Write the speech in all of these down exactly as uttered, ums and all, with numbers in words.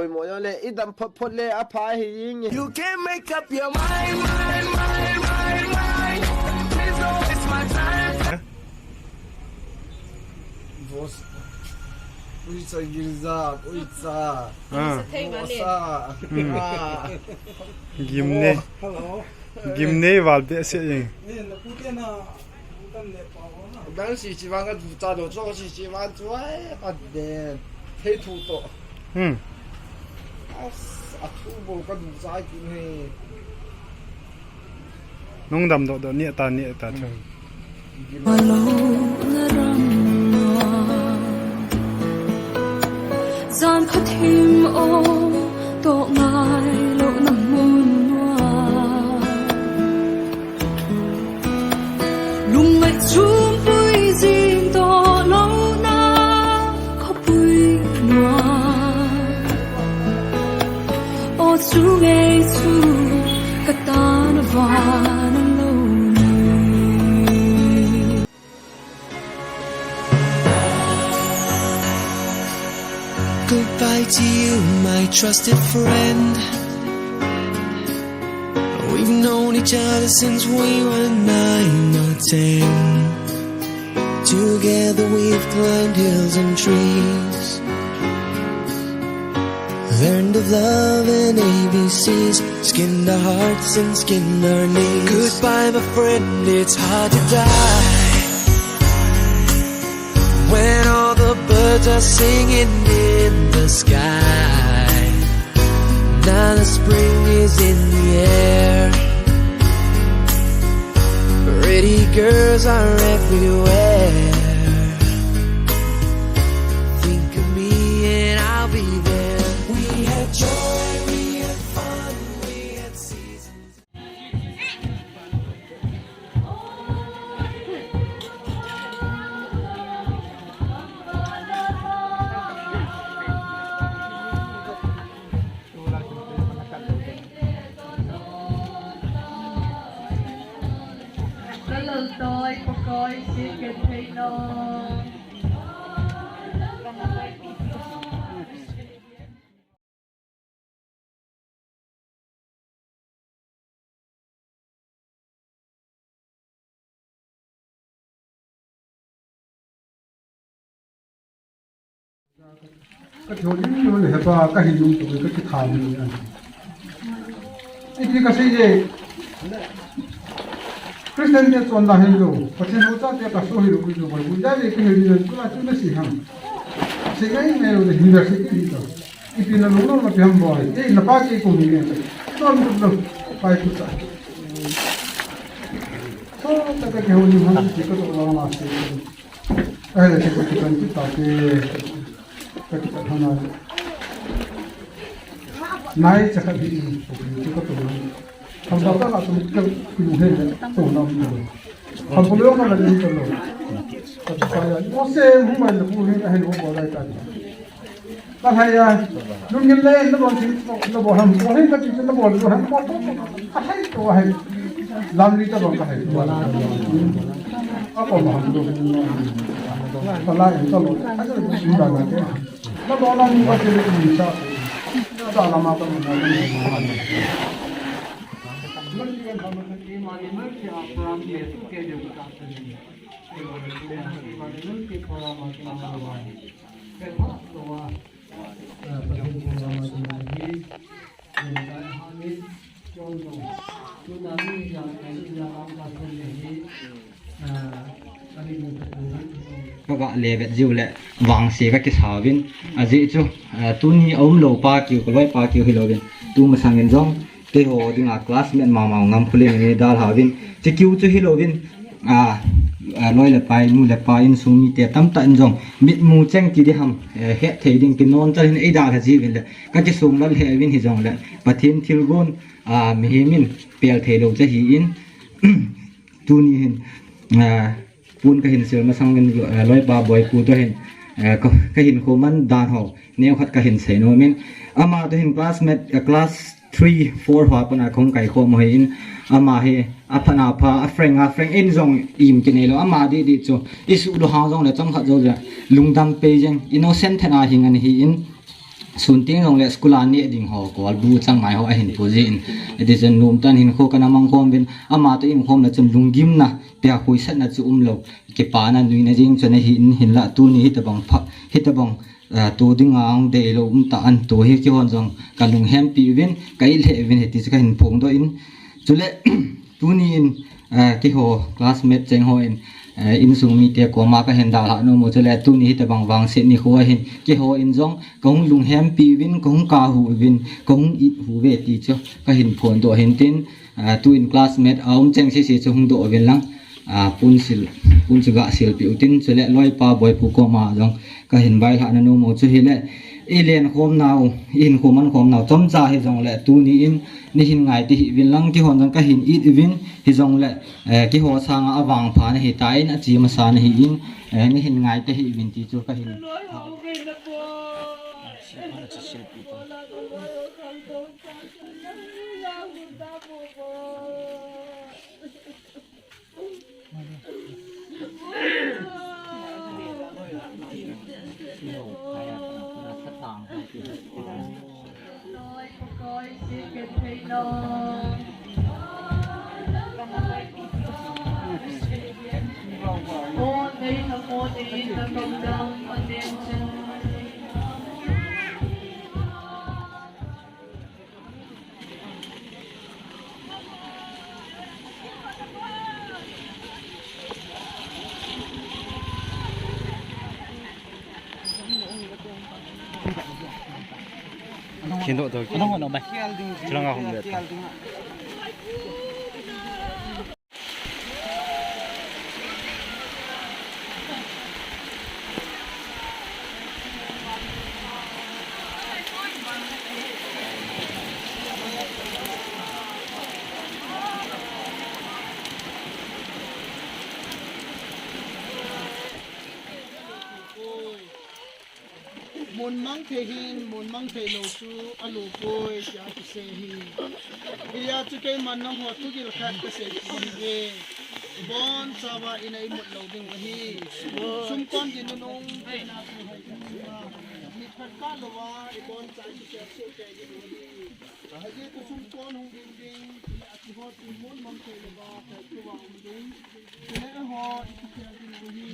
Mo yo le, i dam phot phot le, a pha hi ing. You can make up your mind, mind, mind, mind, mind. Please don't waste my time. Boss. Uicha girza, uicha. Ah. Bossa. Hmm. Ah. Gimne. Hello. Gimnei val behseh e. Ni na pu te na, pu tan le pa ho na. Dang si si vang ka du cha do cho si si vang chu ai ka de. Thei thu to. Hmm. As, a thu bo ka du cha ki ne. Nung dam do do ni ta ni ta chu. Hmm. Zan khat him o, toh ngai lou na mun a. Lung ngai chum pui zin toh lou na khopui nua. O chu ngei chu ka tan van lou ni. Goodbye to you, my trusted friend. We've known each other since we were nine or ten. Together we've climbed hills and trees. Learned of love and A B Cs. Skinned our hearts and skinned our knees. Goodbye, my friend, it's hard to die. When all the birds are singing in the sky, now the spring is in the air. Pretty girls are everywhere. Think of me and I'll be there. We had joy, we had fun, we had seasons. Ka loltoi, pakoi, si ken thei lo. Ka thou ding lou le hepa ka hin lungtup ka kitha ni an. Iti ka sei je. Christian te chonna hilou, Pathen hou chate ka so hilou, hilou, Bible ja le ka hilou, tu la tu na si ham. Sei ngai ngai lou le hin da sei ki hi to. Ipi na lungnom na pi ham boi. Ei, na pa kei kum ni le. Lungtup lou. Pai tu cha. So, ta ka kihou ni ham, ti ka to la ma sei. Ahile, ti ka ti kan ti ta te. Ka ti ka thana. Nai cha ka bi, ti ka to na. Ham ba ka la tu ka ku he, to na. Ham ko lo ka la ni ka lo. Ka ta ya. Mo se, hu mai lo ku he, ahile, ho ko la ta. Ka thei a, lunggim le, na bol thei, na bol ham, bol thei ka ti, na bol, bol ham, bol, bol, ka thei to, ka thei. Lamli tabang ka thei to. A ko ma ham to. Ka la in ka lo, ka lo, ka lo, ka lo. Na bol lam ka ti le ni sa. Sa la ma ka ma na. Ka ga le vet jiu le vangse ka kisa uvin, ajeh chu, eh, tuni a um lou pa kiu, ka loi pa kiu hilou vin, tu masang in jong, keiho dinga classmate mama Ngamkholen in eidalha uvin. Chi kiu chu hilou vin, a, a, loi le pai, nu le pa, insung mite tamtah in jong mitmu cheng ti ding ham, eh, het thei ding kinon chal hin eidalha jiuvin le. Ka kisung lal he uvin hijong le. Pathen thilgon, a, mihem in pel thei lou chu ahi in. Tuni hin, a, Pun ka hin sil masang in, eh, loipa Boipu toh hin, eh, ka, ka hinkho man dan ho, neo khat ka hin sei nom in. Ama toh hin classmate, eh, class three, four ho a pat a kahung kaikhom u ahi in, ama hi apha na pha, a frank a frank, in jong im kinei lou, ama didi chu, i suh lou hang jong le chomkhat jou le, lungdam pei jeng, innocent thet a hing ana hi in, Sun teng jongle school a neh ding ho, kolbu chang mai ho ahin pu jin. Hiti chun nomtah in hinkho kana mang khom uvin, ama toh in khom le chun lunggimna, pia khoisatna chu umlou. Kipana nuina jing chun ahin, hinlah tuni hitabang pha, hitabang, ah, tu dinga hung deilou um tan tu hi keihon jong ka lunghempi uvin, ka it lheh uvin hiti chu kahin phongdoh in. Chule, tuni in, eh, keiho classmate cheng hon, eh, insung mite koma kahin dalhah nom u chule, tuni hitabang vangset nikho ahin, keihon jong kahung lunghempi uvin, kahung kah u uvin, kahung it u ve ti chu kahin phongdoh hin tin, eh, tu in classmate a um cheng sese chu hung doh uvin lang, ah, pun sil, pun chu gah silpeh u tin, chule loipa Boipu koma jong kahin vailhahna nom u chu hile, i lenkhom nau, i hinkho mankhom nau chomcha hijongle, tuni in neihin ngai tahih uvin lang, keihon jong kahin it uvin, hijongle, eh, keiho sanga avangpha nahitan, achi masa nahin, eh, neihin ngai tahih uvin ti chu kahin. Khin doh to. Anong ano ba? Chilang ahung bet. Mun mang thei hin, mun mang thei lou chu alo poi, tia kisei hi. Hijeh chun keiman nangho thugil khat kasei kit uve. Ibonchauva ina imut lou diu ahi. Sumkon dinmun nung, mi phat kah louva, iboncha ikisei soh kei diu ahi. Ajeh chu sumkon hung ding ding, ati ho chu mun mang thei louva, thei louva um ding. Chule eiho ikisei diu ahi.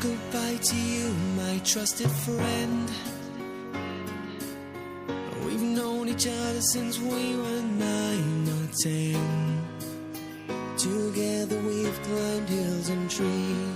Goodbye to you, my trusted friend. We've known each other since we were nine or ten. Together we've climbed hills and trees.